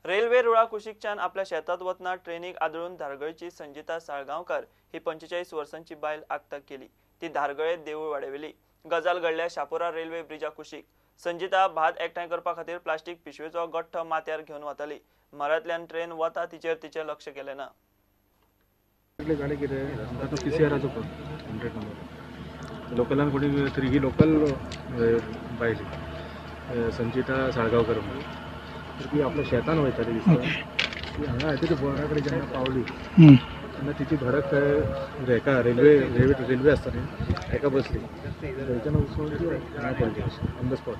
Railway रुळा कुशीकच्यान आपल्या शेतात वतना ट्रेनीक आदळून धारगळची संजिता साळगांवकर ही 45 वर्सांची बायल आगताक केली. ती धारगळे देवूळ वाडेवेली. गजाल घडल्या शापोरा रेल्वे ब्रिजा कुशीक. संजिता भात एकठांय करपा खातीर प्लास्टीक पिशवेचो गठ्ठो माथ्यार घेवन वताली. मरांतल्यान ट्रेन वता तिचेर तिचें लक्ष गेलें ना. जालें कितें आमकां तो पीसीआराचो फोन 100 नंबर लोकलान कोणी तरी ही लोकल बायल संचिता साळगांवकर म्हणून तर ती आपल्या शेतान वयताली दिसता. ती हांगा आयते बोरा कडेन जेन्ना पावली तेन्ना तिची धडक थंय हेका रेल्वे रेल्वे आसता न्ही हेका बसली. थंयच्यान वचून ती हांगा पडली ऑन the spot.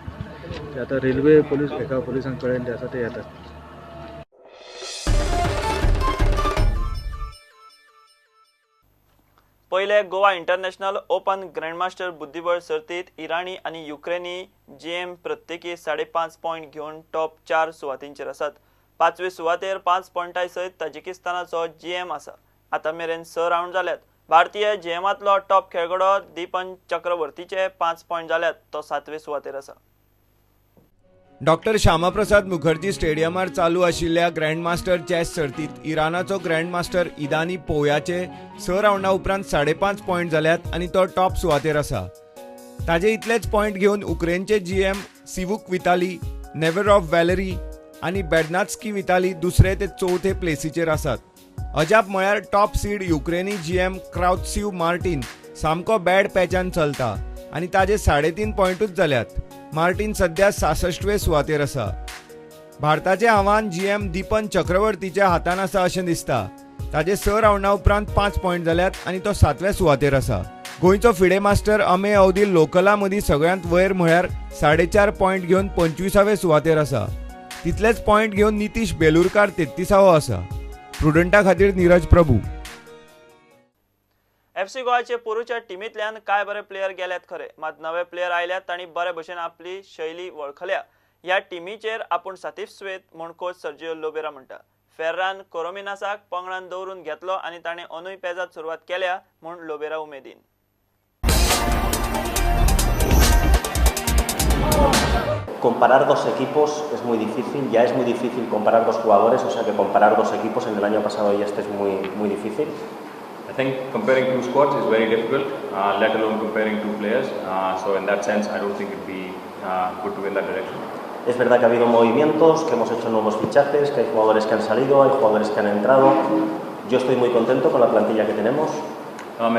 ते आतां रेल्वे पोलीस हेका पोलिसांक कळयल्लें आसा, ते येतात. पयले गोवा इंटरनॅशनल ओपन ग्रँडमास्टर बुद्धिबळ सर्तीत इराणी आनी युक्रेनी जीएम प्रत्येकी 5.5 पॉयंट घेवन टॉप 4 सुवातींचेर आसात. पांचवे सुवातेर 5 पॉयंटां सयत ताजिकिस्तानाचो जीएम आसा. आतां मेरेन 6 रावंड जाल्यात. भारतीय जीएमांतलो टॉप खेळगडो दीपन चक्रवर्तीचे 5 पॉयंट जाल्यात, तो 7वे सुवातेर आसा. डॉक्टर श्यामाप्रसाद मुखर्जी स्टेडियमार चालू आशिल्ल्या ग्रँडमास्टर चॅस सर्तीत इराणाचो ग्रँडमास्टर इदानी पोयाचे 6 रावंडा उपरांत 5.5 पॉयंट जाल्यात आनी तो टॉप सुवातेर आसा. ताजे इतलेच पॉयंट घेवन उक्रेनचे जीएम सिवुक विताली, नेवेरॉव वॅलरी आनी बेडनात्स्की विताली दुसरे ते चवथे प्लेसीचेर आसात. अजाप म्हळ्यार टॉप सीड युक्रेनी जीएम क्राउत्सिव मार्टीन सामको बॅड पॅचान चलता आनी ताजे 3.5 पॉयंटूच जाल्यात. मार्टीन सध्या 66वे सुवातेर आसा. भारताचें आव्हान जीएम दीपन चक्रवर्तीच्या हातान आसा अशें दिसता. ताजे 6 रावंडा उपरांत 5 पॉयंट जाल्यात आनी तो 7व्या सुवातेर आसा. गोंयचो फिडे मास्टर अमे अवधी लोकला मदीं सगळ्यांत वयर म्हळ्यार 4.5 पॉयंट घेवन 25वे सुवातेर आसा. तितलेच पॉयंट घेवन नितीश बेलुरकार 33वो आसा. प्रुडंटा खातीर नीरज प्रभू. एफसी गोवाचे पोरूच्या टिमींतल्यान कांय बरे प्लेयर गेल्यात खरे, मात नवे प्लेयर आयल्यात तांणी बरे भशेन आपली शैली वळखल्या. ह्या टिमीचेर आपूण सातिस्वेत म्हूण कोच सर्जियो लोबेरा म्हणटा. फेर्रान कोरोमिनासाक पंगडान दवरून घेतलो आनी ताणें अंदूय पेजात सुरवात केल्या म्हूण लोबेरा उमेदीन. Comparar dos equipos es muy difícil, ya es muy difícil comparar dos jugadores, o sea que comparar dos equipos en el año pasado y este es muy, muy difícil. I think comparing two squads is very difficult, let alone comparing two players. So in that sense, I don't think it'd be good to go in that direction. Es verdad que ha habido movimientos, que hemos hecho nuevos fichajes, que hay jugadores que han salido, hay jugadores que han entrado. Yo estoy muy contento con la plantilla que tenemos.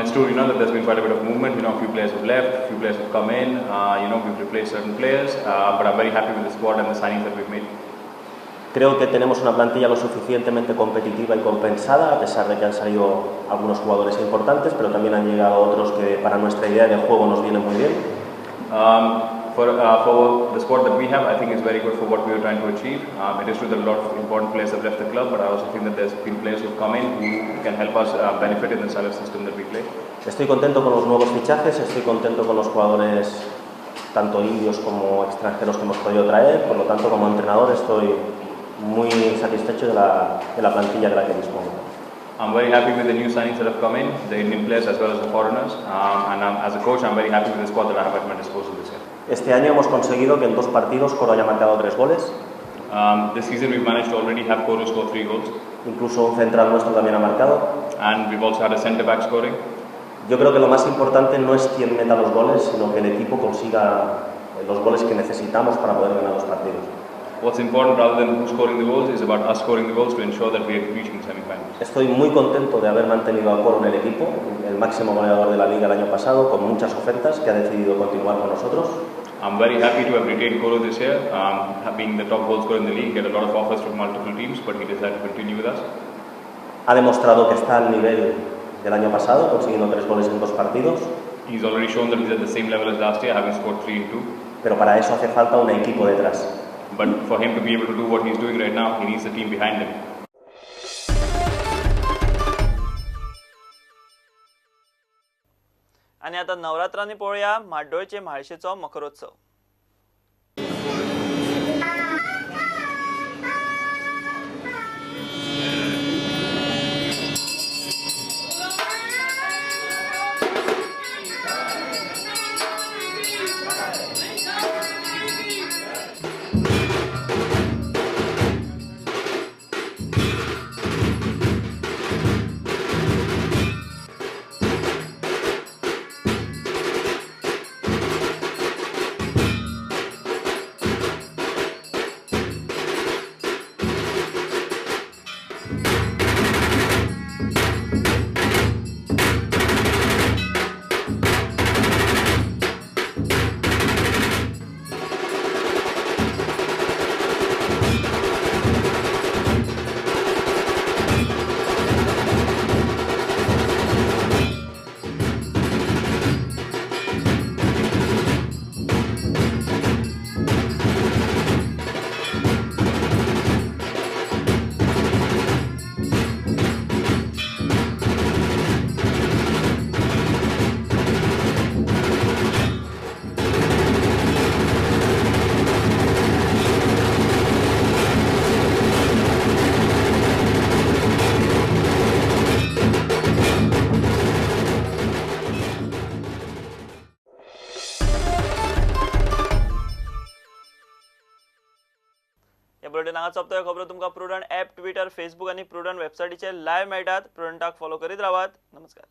It's true, you know, that there's been quite a bit of movement. You know, a few players have left, a few players have come in. You know, we've replaced certain players, but I'm very happy with the squad and the signings that we've made. Creo que tenemos una plantilla lo suficientemente competitiva y compensada, a pesar de que han salido algunos jugadores importantes, pero también han llegado otros que para nuestra idea de juego nos vienen muy bien. For the squad that we have, I think it's very good for what we are trying to achieve. It is true that a lot of important players have left the club, but I also think that there's been players who've come in who can help us benefit in the style of system that we play. Estoy contento con los nuevos fichajes, estoy contento con los jugadores tanto indios como extranjeros que hemos podido traer, por lo tanto como entrenador estoy muy satisfecho de la plantilla de la que dispongo. I'm very happy with the new signings that have come in, the Indian players as well as the foreigners, and as a coach I'm very happy with the squad that I have at my disposal this year. Este año hemos conseguido que en 2 partidos Coro haya marcado 3 goles. This season we've managed to already have Coro score 3 goals. Incluso un central nuestro también ha marcado. And we've also had a centre back scoring. Yo creo que lo más importante no es quién meta los goles, sino que el equipo consiga los goles que necesitamos para poder ganar los partidos. What's important rather than who's scoring the goals is about us scoring the goals to ensure that we are reaching the semi-finals. Estoy muy contento de haber mantenido a Coro en el equipo, el máximo goleador de la liga el año pasado, con muchas ofertas, que ha decidido continuar con nosotros. I'm very happy to have retained Coro this year, being the top goal scorer in the league, get a lot of offers from multiple teams, but he decided to continue with us. Ha demostrado que está al nivel del año pasado, consiguiendo 3 goles en 2 partidos. He's already shown that he's at the same level as last year, having scored 3 in 2. Pero para eso hace falta un equipo detrás. But for him to be able to do what he's doing right now, he needs the team behind him. आनी आतां नवरात्रांनी पळोवया म्हाड्डोळचे म्हाळशेचो मखरोत्सव. हे bulletin हांगा सोंपता. खबरो तुमकां prudent app, Twitter, Facebook आनी प्रुडंट वेबसायटीचेर लायव्ह मेळटात. प्रुडंटाक फॉलो करीत रावात. नमस्कार.